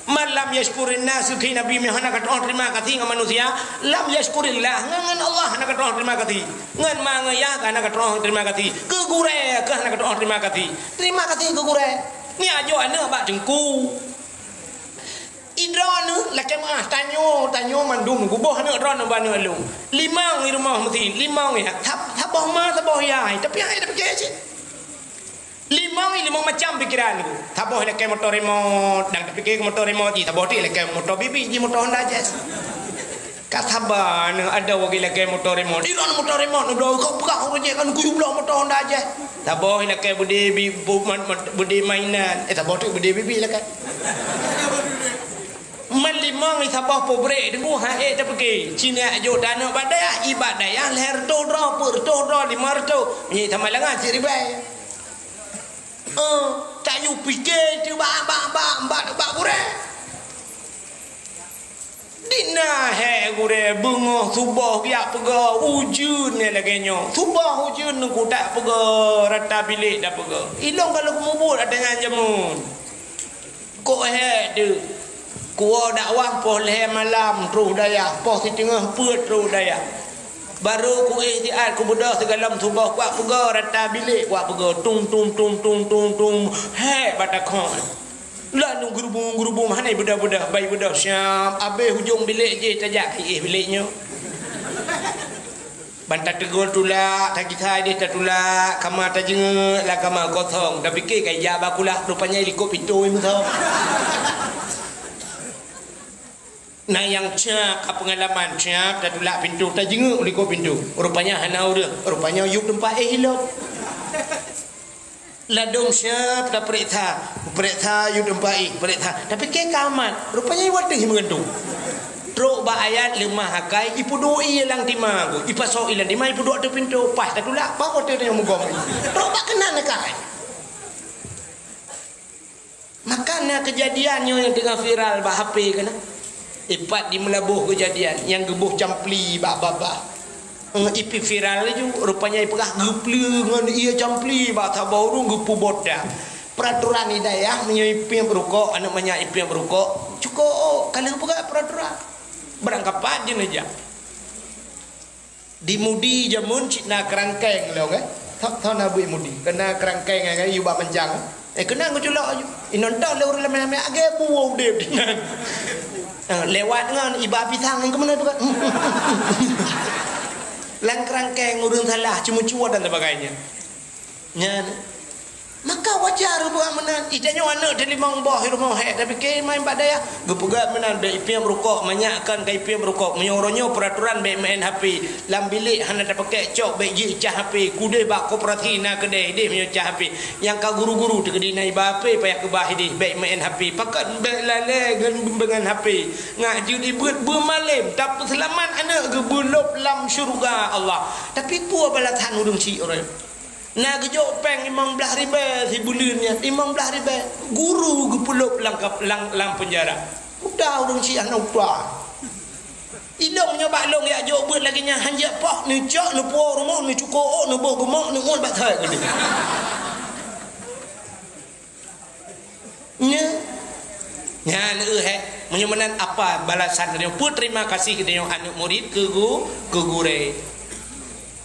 "Man lam yashkurin nas," kheun Nabi, meunyoe hana ka tu'oh terima kasih ngon manusia, "lam yashkurillah," ngon, ngon Allah hana ka tu'oh terima kasih. Ngon ma ngon yah hana ka tu'oh terima kasih. Keu gurèe keuh hana ka tu'oh terima kasih. Terima kasih keu gurèe. Nyoe ajoh aneuk bak teungku. Idroeneuh lakèe meu'ah, tanyoe, tanyoe mandum geuboh aneuk droeneuh bak aneuk lôn. Limong i rumoh meusi, limong i, sab-, saboh ma, saboh yai, tapi hai tapike cit. Limong, limong macam pikiran ku. Saboh ilakée moto remote, dan tapike moto remote jih. Saboh tu ilakée moto bibi jih, moto Honda Jazz. Ka saba na ada lagi ilakée moto remote. Iran moto remote, udah kau peugah ureueng jih kan kuyup bloe moto Honda Jazz. Saboh ilakée beudé bi-, bu-, man-, man-, beudé mainan. Eh, saboh tu beudé bibi ilakée. Man limong i saboh peubrek deungoe, ha, eh, tapike. Cina jok tanah bak dayah, i bak dayah lhèe reutôh droe, peuet reutôh droe, limong reutôh. Meunyo sama langan siribèe. Eh, tayue pike teuh bak, bak, bak, bak, bak gurèe. Dina hèk gurèe beungoh suboh geujak peugöt ujeuen lagèe nyoe. Suboh ujeuen Teungku, tak peugöt, rata bilék tak peugöt. Ilôn ka lheueh mubuet ata nyan jameun. Kok hèk deuh. Kuwoe dakwah poh lhèe malam troh dayah, poh siteungoh peuet troh dayah. Barô kuéh siat kubeudôh sigohlom suboh, kuwak peugöt rata bilék, kuwak peugöt tung, tung, tung, tung, tung, tung. Hèk bak takheun. Lalu geurubung-geurubung hana beudôh-beudôh, bai beudôh siap. Abéh ujong bilék jih tajak éh bilék nyoe. Ban tateugol tulak, tagisa deh tatulak, kama tajingeuk, lam kama kosong. Tapike ka ijak bak kulah, rupanya likot pintoe meuso. Na nyang cak ka peungalaman, cak tatulak pintoe, tajingeuk likot pintoe. Rupanya hana ureueng, rupanya yup teumpat éh ilop. Ladôm siap tapeuriksa, peuriksa yue teumpat éh, peuriksa. Tapike ka aman, rupanya watèe meugantung. Trok bak ayat leumah akai, ipeuduek ie lam tima, ipasok ie lam tima, ipeuduek ateueh pintoe, paih tatulak, paih watèe tanyoe meugom. Trok bak keunan akai. Maka na keujadian nyoe nyang teungoh viral bak H P keunan. Ipat di Meulaboh keujadian nyang geuboh campli bak babah. Eh, ipi viral laju, rupanya ipeugah geupleue ngon ie campli bak saboh ureueng geupeuboh dah. Peraturan di dayah meunyoe ipiep rukok, aneuk manyak ipiep rukok, cukôp, ka lheueh peugah peraturan. Barang kapat jeuneujak. Di Mudi jameun cit na keurangkeng lom, kan? Tho, tho na bui Mudi, keu na keurangkeng, kan, yue bak mancang. Eh, keunan geuculok aju. Inong tho lé ureueng lamé-lamé agé buwoe udép dinan. Eh, lewat ngon iba pisang nyang keumeunai bukan. Lam keurangkeng ureueng salah, ceumeucue dan sebagainya. Nyan. Maka wajar buat meunan. Ita nyoe aneuk teulimong boh i rumoh hek, tapi ke main bak dayah. Geupeugah meunan, bèk ipiep rukok, manyak kan ka ipiep rukok. Meunyoe uroe nyoe peraturan bèk main H P. Lam bilék hana tapakèk cok, bèk jicah H P. Keudeh bak koperasi na keudè ideh meunyoe cah H P. Nyang ka guru-guru teukeudi na iba H P payah keubah ideh, bèk main H P. Pakon bèk lalè ngon bimbingan H P. Ngak jeuet ibeut beumalém, tapeuseulamat aneuk geuh beulôb lam syeuruga Allah. Tapi peue balasan ureueng syiek uroe nyoe? Na geujok péng limong blaih ribèe sibuleuen nyan, limong blaih ribèe. Guru geupeulôb lam kap-, lam, lam peunjara. Udah ureueng syiek hana udah. Ilôn nyoe bak lôn jak jok beuet lagèe nyan, hanjeuet poh, neucok, neupuwoe rumoh, neucukôk ôk, neuboh geumoh, neuôt bak thai keudeh. Nyan, nyan, eh, hek. Meunyoe meunan apa balasan geutanyoe? Peue terima kasih geutanyoe aneuk murid keu gu-, keu gurèe?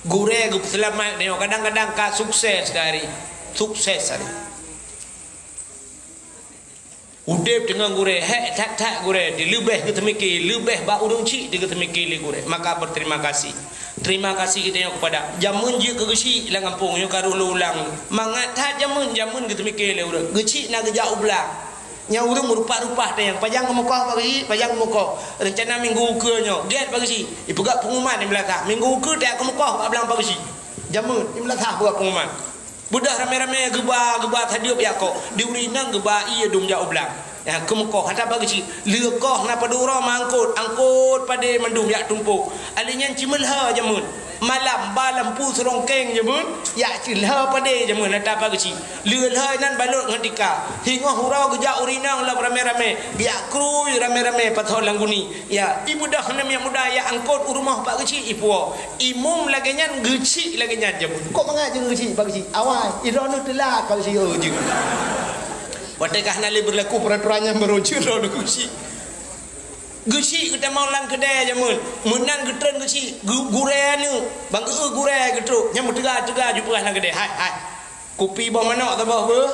Gurèe geupeuseulamat geutanyoe, kadang-kadang ka sukses dari. Sukses dari. Udép teungoh gurèe, hek that-that gurèe, di leubeh geuteumiki, leubeh bak ureueng chik di geuteumiki lé gurèe. Maka berterima kasih. Terima kasih geutanyoe kepada jameun jeuet keu geuchik lam gampông nyoe ka rôh lôn ulang. Mangat that jameun, jameun geuteumiki lé ureueng. Geuchik na geujak u blang. Nyang ureueng meurupat-rupat teuh nyang pajan geumeukoh bak geuchik, pajan geumeukoh. Reuncana minggu ukeue nyoe, gèt bak geuchik. Ipeugah pengumuman di meulasah. Minggu ukeue teuh geumeukoh bak blang bak geuchik. Jameun di meulasah peugah pengumuman. Beudôh ramé-ramé geuba, geuba sadeuep jak koh. Di ureueng inong geuba ie dum jak u blang. Ya, geumeukoh, hata bak geuchik. Lheueh koh na padub uroe meuangkot, angkot padé mandum jak tumpôk. Alèh nyan cit meulhô jameun. Malam ba lampu seurongkeng jameun, jak cit lhô padé jameun hata bak geuchik. Lheueh lhô nan balot ngon tika. Singoh uroe geujak ureueng inong lom ramé-ramé. Jak krui ramé-ramé pasoe lam guni. Ya, ibeudôh aneuk muda jak angkot u rumoh bak geuchik ipuwoe. Imum lagèe nyan, geuchik lagèe nyan jameun. Kok mangat jeuet geuchik bak geuchik? Awai, droeneuh teulat bak geuchik, oh, jeuet. Watèe ka hana lé beurlaku peraturan nyan, barô jeuet droeneuh geuchik. Geuchik geutamong lam keudè jameun. Meunan geutreun geuchik, gu-, gurèe aneuk. Ban geu-, gurèe geutrok. Nyan meuteuga-teuga jipeugah lam keudè. Hai, hai. Kupi boh manok saboh beuh.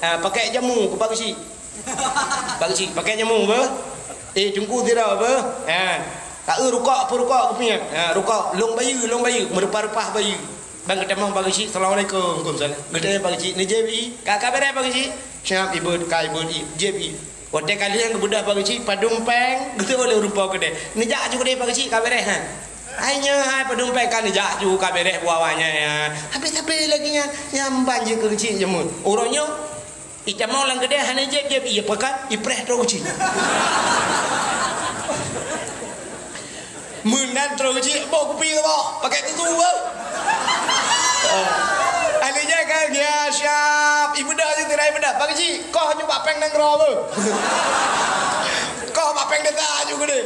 Ha, pakèk jamu keu bak geuchik. Bak geuchik, pakèk jamu beuh. Eh, teungku sira beuh. Ha. Ka eu rukok, peue rukok kupi nyan? Ha, rukok. Lôn bayeue, lôn bayeue. Meureupah-reupah bayeue. Ban geutamong Pak Geuchik, "Assalamualaikum." "Waalaikumsalam." Geutamong Pak Geuchik, "Neujieb ie?" "Ka, ka beureh Pak Geuchik." Siap, ibuet, ka ibuet ie, jieb ie. Watèe ka lheueh geubeudôh Pak Geuchik, padum péng, geuteuk lé ureueng po keudè. "Neujak aju keudè Pak Geuchik, ka beureh, ha." Hai nyoe hai padum péng ka neujak aju, ka beureh buah awak nyan, ya. Habéh-habéh lagèe nyan, nyan ban jeuet keu Geuchik jameun. Uroe nyoe, itamong lam keudè hana jieb-jieb, ie pakat, ipreh trok Geuchik. Meunan trok Geuchik, boh kupi boh, pakai tisu, boh. Ahli jaga, ya, siap. Ibeudôh je tirai ibeudôh. Pak Geuchik, koh nyoe bak péng nanggroe, boh. Koh bak péng desa aju keudè.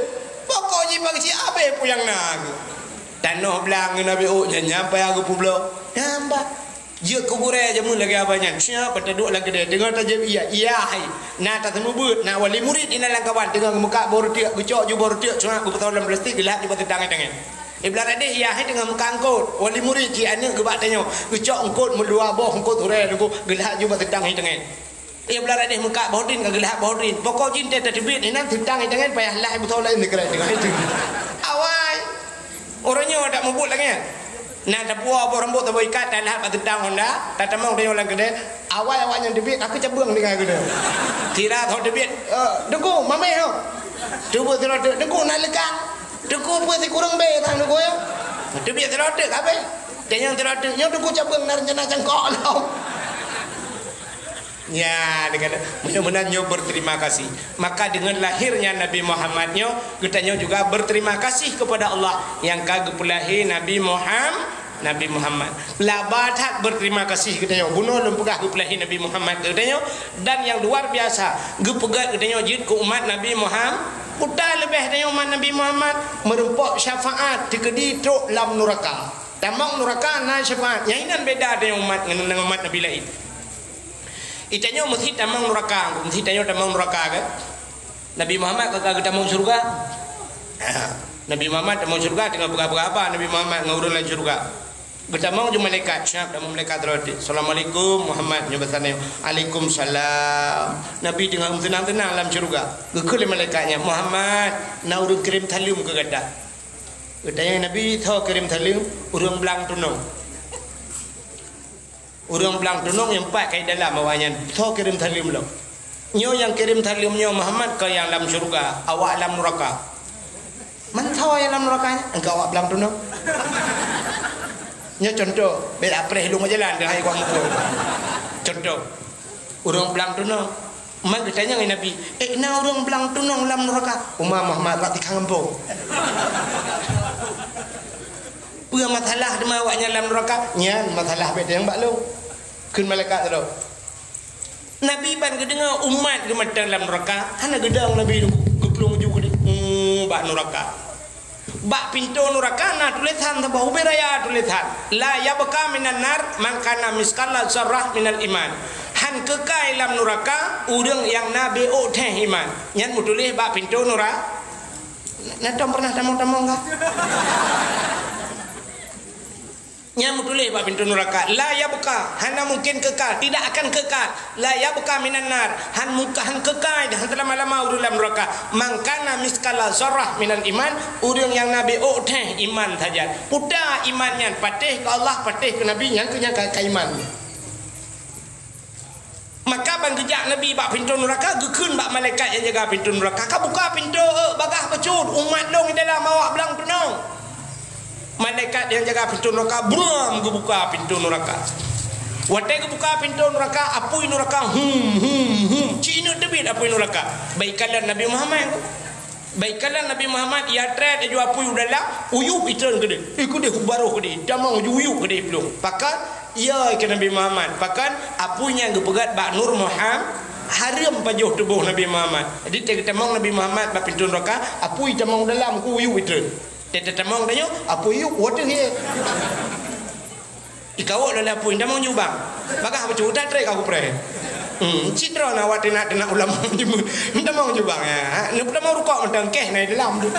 Pokok jih Pak Geuchik, abéh peue nyang na. Tanoh blang ngon abéh ôk nyan nyampai geupubloe. Nyan bak. Jeuet keu gurèe jameun lagèe abah nyan. Siap, bak taduek lam keudè. Teungoh tajieb ie, ie hai. Na taseumeubeuet, na wali murit inan lam kawan. Teungoh geumeukat boh reuteuek, geucok ju boh reuteuek, cuma geupeutoh lam plastik, geulahap ju bak teutang tangen. Di blah radeh ie hai teungoh meukat eungkôt. Wali murit cit aneuk geuh bak tanyoe. Geucok eungkôt meudua boh, eungkôt hurèe teungku, geulahap ju bak teutang tangen. Di blah radeh meukat boh drin, ka geulahap boh drin. Pokok jih teuh tateubiet inan teutang tangen, payah lah beutoh laén dikeurèe teungoh itu. Awai. Uroe nyoe dak mubuet lagèe nyan. Na tapuwoe boh rambôt saboh ikat, talahap bak teutang honda, tatamong tanyoe lam keudè. Awai awak nyan teubiet, aku cabeueng tinggai keudè. Sira tho teubiet, "Eh, Teungku, mamèh ho." Teubiet sidroe teuk, "Teungku, na leukang." "Teungku, peue sikureueng bèe tang Teungku, ya?" Teubiet sidroe teuk, ka abéh. Tanyong sidroe teuk, "Nyoe Teungku cabeueng na reuncana cangkok lom." Ya, dikata, mudah-mudahan nyoe berterima kasih. Maka dengan lahirnya Nabi Muhammad nyoe, geutanyoe juga berterima kasih kepada Allah nyang ka geupeulahé Nabi Muham-, Nabi Muhammad. Laba that berterima kasih geutanyoe. Bunoe lôn peugah geupeulahé Nabi Muhammad geutanyoe. Dan yang luar biasa, geupeugét geutanyoe jeuet keu umat Nabi Muham-, peue leubeh tanyoe umat Nabi Muhammad, meureumpok syafaat teukeudi trok lam nuraka. Tamong nuraka na syafaat. Nyang inan beda tanyoe umat ngon, ngon umat Nabi laén. Itanyoe meusi tamong nuraka, meusi tanyoe tamong nuraka, kan? Nabi Muhammad ka, ka geutamong syeuruga. Nabi Muhammad tamong syeuruga, teungoh peugah-peugah haba Nabi Muhammad ngon ureueng lam syeuruga. Geutamong ju malaikat, siap tamong malaikat rot. "Assalamualaikum Muhammad," nyoe basa nyoe. "Waalaikumsalam." Nabi teungoh meuteunang-teunang lam syeuruga. Geukheun lé malaikat nyan, "Muhammad, na ureueng kirém saleuem keu gata." Geutanyong Nabi, "Soe kirém saleuem?" "Ureueng blang tunong." Ureueng blang tunong nyang pat ka idalam awaknyan, "Soe kirém saleuem lom?" "Nyoe nyang kirém saleuem nyoe Muhammad kon nyang lam syeuruga, awak lam nuraka." "Man soe nyang lam nuraka nyan?" "Engkau awak blang tunong." Nyoe cuntoh, bèk apreh lôn jalan keuhai kuat mukul. Cuntoh, ureueng blang tunong. Man geutanyong lé Nabi, "Eh, na ureueng blang tunong lam nuraka?" "Uma Muhammad, bak tikang gampông." "Peue masalah teuma awaknyan lam nuraka?" "Nyan masalah bèk tanyong bak lôn." Kheun malaikat sidroe. Nabi ban geudeungoe umat geuh mantong lam nuraka, hana geudong Nabi teungku, geuplueng ju geude-, hmm, bak nuraka. Bak pintoe nuraka na tulésan saboh ubé raya tulésan, "La yabqa minan nar man kana miskala zarrah minal iman." Han keukai lam nuraka ureueng nyang na beuôk thèh iman. Nyan meutuléh bak pintoe nura-, na tom pernah tamong-tamong kah? Nyan meutuléh bak pintoe nuraka, "La yabqa," hana mungken keukai, tidak akan keukai. "La yabqa minan nar," han muka-, han keukai, han seulama-lama ureueng lam nuraka. "Man kana miskala zarrah minal iman," ureueng nyang na beuôk thèh iman saja. Peue iman nyan, patéh keu Allah, patéh keu Nabi, nyan keuh nyang ka, ka iman. Maka ban geujak Nabi bak pintoe nuraka, geukheun bak malaikat nyang jaga pintoe nuraka, "Ka buka pintoe, eh, bagaih bacut, umat lôn di dalam awak blang tunong." Malaikat nyang jaga pintoe nuraka bram geubuka pintoe nuraka. Watèe geubuka pintoe nuraka, apui nuraka hum, hum, hum. Cit ineuk teubiet apui nuraka. Bak ikalon Nabi Muhammad. Bak ikalon Nabi Muhammad, ia trép laju apui u dalam, uyueb itreun keudéh. Eh, keudéh u barôh keudéh, tamong ju uyueb keudéh plueng. Pakon, ya keu Nabi Muhammad. Pakon, apui nyan geupeugét bak nur Muham-, hareuem pajoh tuboh Nabi Muhammad. Jadi, watèe geutamong Nabi Muhammad bak pintoe nuraka, apui tamong u dalam, ku uyueb itreun. Teutamong tanyoe, apui yub, waduh, ye. Ikawok lé apui, tamong jubang. Bagaih bacut, udah trek aku preh. Hmm, cit droe na awak teunak-teunak ulama nyoe. Tamong jubang, ya. Neutamong rukok mantong keh na di dalam tu.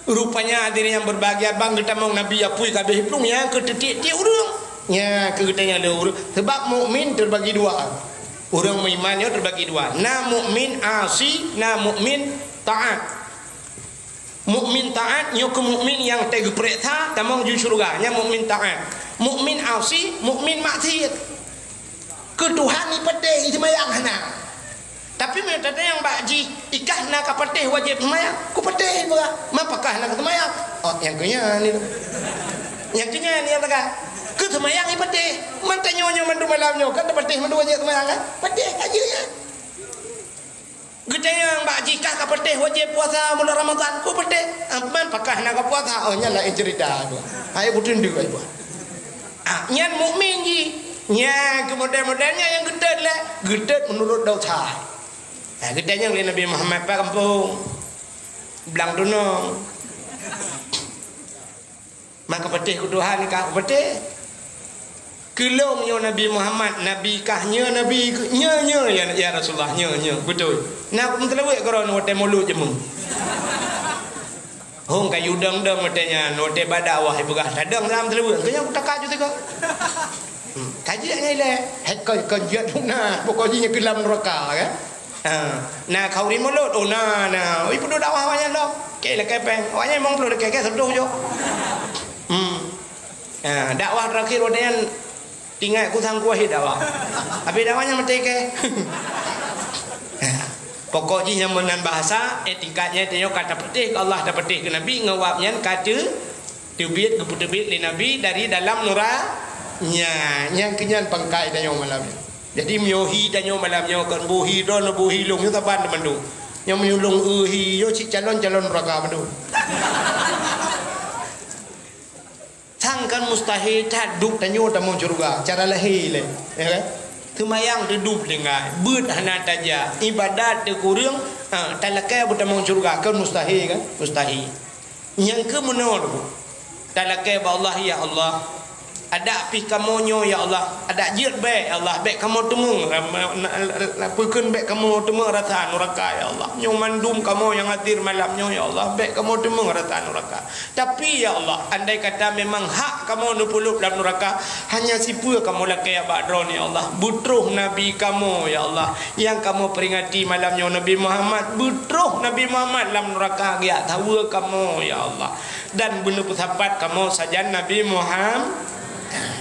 Rupanya hadirin yang berbahagia, ban geutamong Nabi apui ka abéh plueng, ya, keu tiep-tiep ureueng. Ya, keu geutanyoe lé ureueng. Sebab mukmin terbagi dua. Ureueng meuiman nyoe terbagi dua. Na mukmin asi, na mukmin taat. Mukmin taat nyoe keuh mukmin nyang teugeupeureksa tamong ju syeuruga, nyan mukmin taat. Mukmin asi, mukmin maksiat. Keu Tuhan ipatéh, iseumayang hana. Tapi meunyoe tatanyong bak jih, ikah na kapatéh wajéb seumayang? Kupatéh, ipeugah. Man pakah na kateuseumayang? Oh, nyang keu nyan ni. Nyang keu nyan ni nyang peugah. Keu seumayang ipatéh. Man tanyoe nyoe mandum malam nyoe kan tapatéh mandum wajéb seumayang kan? Patéh ka jeuet nyan. Geutanyong bak jih, kah kapatéh wajéb puasa bulan Ramadhan? Kupatéh. Ah, man pakah na kapuasa? Oh, nyan laén ceurita tu. Hai beuteundeuk ai bah. Ah, nyan mukmin jih. Nyan keu model-model nyan nyang geutot lé, geutot meunurot dosa. Ah, geutanyong lé Nabi Muhammad, "Pat kampông?" "Blang Tunong." "Man kapatéh keu Tuhan?" "Ka kupatéh." "Keu lôn nyoe Nabi Muhammad, Nabi kah?" "Nyoe Nabi, nyoe, nyoe ya, ya Rasulullah, nyoe, nyoe." "Beutôi." "Na ku meuteuleuweuet keu droeneuh watée mulod jeumeung?" Hong ka yue dong-dong watée nyan, watée bak dakwah ipeugah, "Tadong lam teuleuweuet, keu nyan kutakat ju sigoe." Hmm, ka jeuet nyan ilée. Hai kon, kon jeuet na, pokok jih nyan keu lam neuraka kan. Ha, na khauri mulod, oh na, na. Oi peuduek dakwah awaknyan dong. Keu lakée péng. Awaknyan limong ploh lakée, keu seutoh jok. Hmm. Ha, dakwah terakhir watée nyan Ingat ku sang kuah dakwah. Habis dakwah nyan maté keu. Pokok jih nyang meunan bahasa, eh, tingkat nyan tanyoe ka tapatéh keu Allah, tapatéh keu Nabi, ngon wab nyan ka teu-, teubiet, geupeuteubiet lé Nabi dari dalam nura-, nya, nyang keu nyan pangkai tanyoe malam nyoe. Jadi, meunyoe hi tanyoe malam nyoe, kon boh hi droeneuh, boh hi lôn, nyoe saban teumandum. Nyang meunyoe lôn eu hi, nyoe cit calon-calon neuraka mandum. Sang kan mustahil that duek tanyoe tamong syeuruga, cara lahé lé, ya kan? Seumayang teuduek tinggai, beuet hana tajak, ibadat teukureueng, ha, talakée beutamong syeuruga, kan mustahil kan? Mustahil. Nyang keu meunoe, talakée bak Allah, "Ya Allah, adak pih kamoe nyoe, ya Allah, adak jeuet bék, ya Allah, bék kamoe teumeung, peukheun bék kamoe teumeung rasa nuraka, ya Allah. Nyoe mandum kamoe nyang hadir malam nyoe, ya Allah, bék kamoe teumeung rasa nuraka." Tapi, ya Allah, andai kata memang hak kamoe neupeulop lam nuraka, hanya sipeue kamoe lakée bak droeneuh, ya Allah. Beutroh Nabi kamoe, ya Allah, nyang kamoe peuringati malam nyoe, Nabi Muhammad. Beutroh Nabi Muhammad lam nuraka geujak saweue kamoe, ya Allah. Dan beuneupeusapat kamoe sajan Nabi Muhammad.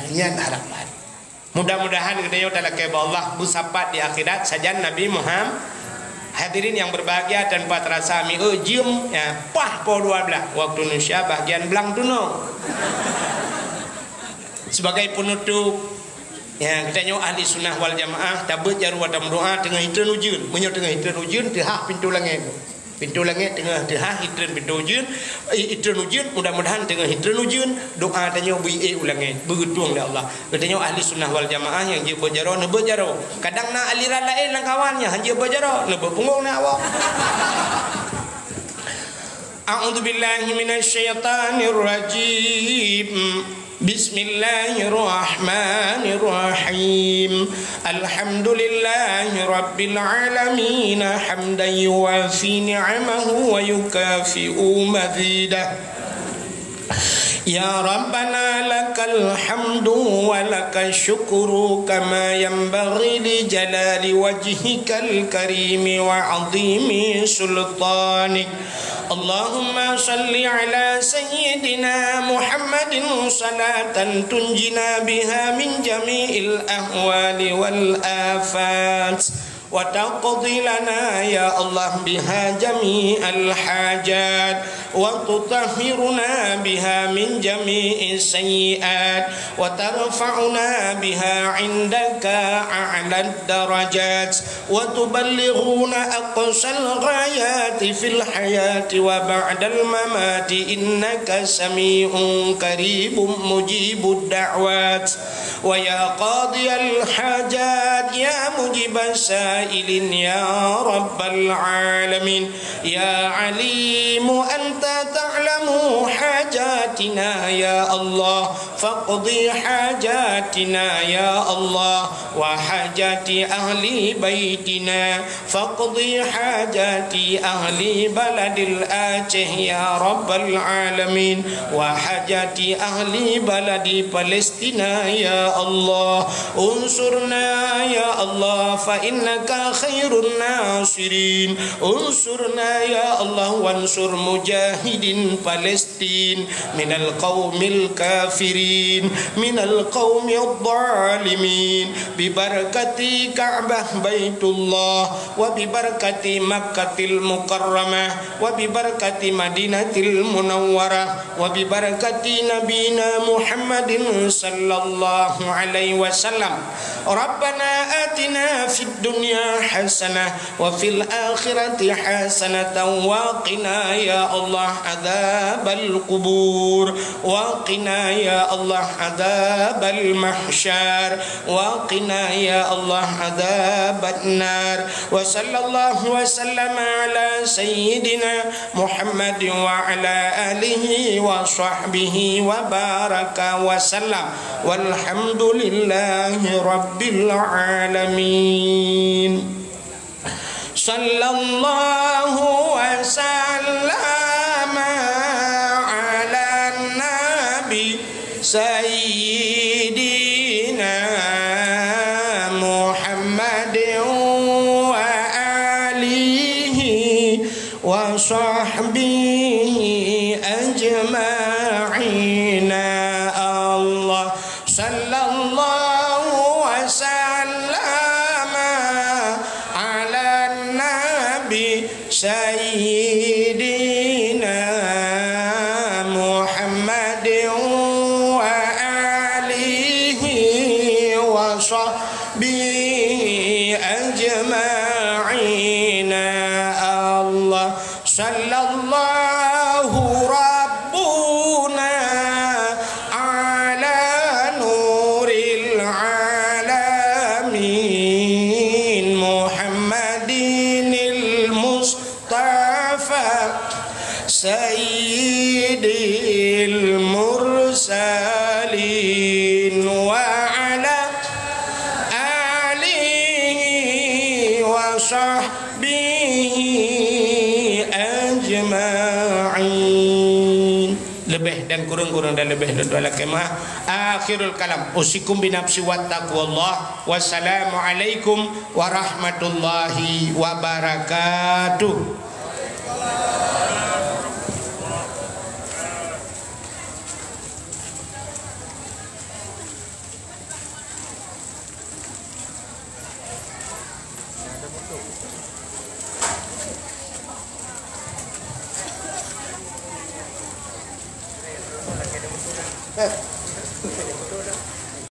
Nyan harapan. Mudah-mudahan geutanyoe talakée bak Allah beusapat di akhirat sajan Nabi Muhammad. Hadirin yang berbahagia, tanpa terasa mieu jeuem, ya, paih poh dua belas waktu Indonesia bahagian blang tunong. Sebagai penutup, ya, geutanyoe ahli sunnah wal jamaah tabeuet jaroe watée meudoa teungoh itreun ujeuen. Meunyoe teungoh itreun ujeuen, teuhah pintoe langét. Pintoe langét teungoh teuhah, itreun pintoe ujeuen, i-, itreun ujeuen, mudah-mudahan teungoh itreun ujeuen, doa tanyoe beu-ék u langét, beugeutueng lé Allah. Geutanyoe ahli sunnah wal jamaah nyang jeuet beuet jaroe, neubeuet jaroe. Kadang na aliran laén lam kawan nyang han jeuet beuet jaroe, neubeuet punggong na awak. A'udzubillahi minasyaitanirrajim. Bismillahirrahmanirrahim. Alhamdulillahi rabbil alamin, hamdan yuwafi ni'amahu wa yukafi'u mazidah. Ya Rabbana, lakal hamdu wa lakasyukru kama yanbaghi li jalali wajhikal karimi wa 'azimi sultanik. Allahumma salli ala sayyidina Muhammadin salatan tunjina biha min jami'il ahwali wal afat, wa taqdi lana, ya Allah, biha jami'al hajat, wa tutahhiruna biha min jami'is sayyi'at, wa tarfa'una biha 'indaka a'lad darajat, wa tuballighuna aqsal ghayati fil hayati wa ba'dal mamati, innaka sami'un qaribun mujibud da'wat. Wa ya qadiyal hajat, ya mujibas sa'ilin, ya rabbal alamin, ya alimu anta ta'lamu hajatina, ya Allah, faqdi hajatina, ya Allah, wa hajati ahli baitina, faqdi hajati ahli baladil Aceh, ya rabbal alamin, wa hajati ahli baladi Palestina. Tina ya Allah, unsurna ya Allah, fa innaka khairun nasirin. Unsurna ya Allah, wansur mujahidin Palestin minal qaumil kafirin, minal qaumil zalimin. Bi barakati Ka'bah Baitullah, wa bi barakati Makkatil Mukarramah, wa bi barakati Madinatil Munawwarah, wa bi barakati Nabina Muhammadin sallallahu alaihi wasallam. Rabbana atina fid dunya hasanah wa fil akhirati hasanatan wa qina ya Allah adzabal qubur, wa qina ya Allah adzabal mahsyar, wa qina ya Allah adzaban nar. Wa sallallahu wa sallama ala sayyidina Muhammad wa ala alihi wa sahbihi wa baraka wa sallam. Walhamdulillahi rabbil alamin. Sallallahu wa sallama ala nabi sayyidina Muhammadin wa alihi wa sahbihi ajma'ina. Allah sallallahu wa sallama ala nabi sayyidina Muhammadin wa alihi wa sahbihi ajma'ina. Allah sallallahu rabbuna ala nuril alamin Muhammadinil Mustafa sayyidil mursalin wa ala alihi wa sahbihi ajma'in. Leubeh dan kureueng, kureueng dan leubeh, lôn tuan lakée meu'ah. Akhirul kalam, usikum binafsi wa taqwallah. Wassalamualaikum warahmatullahi wabarakatuh.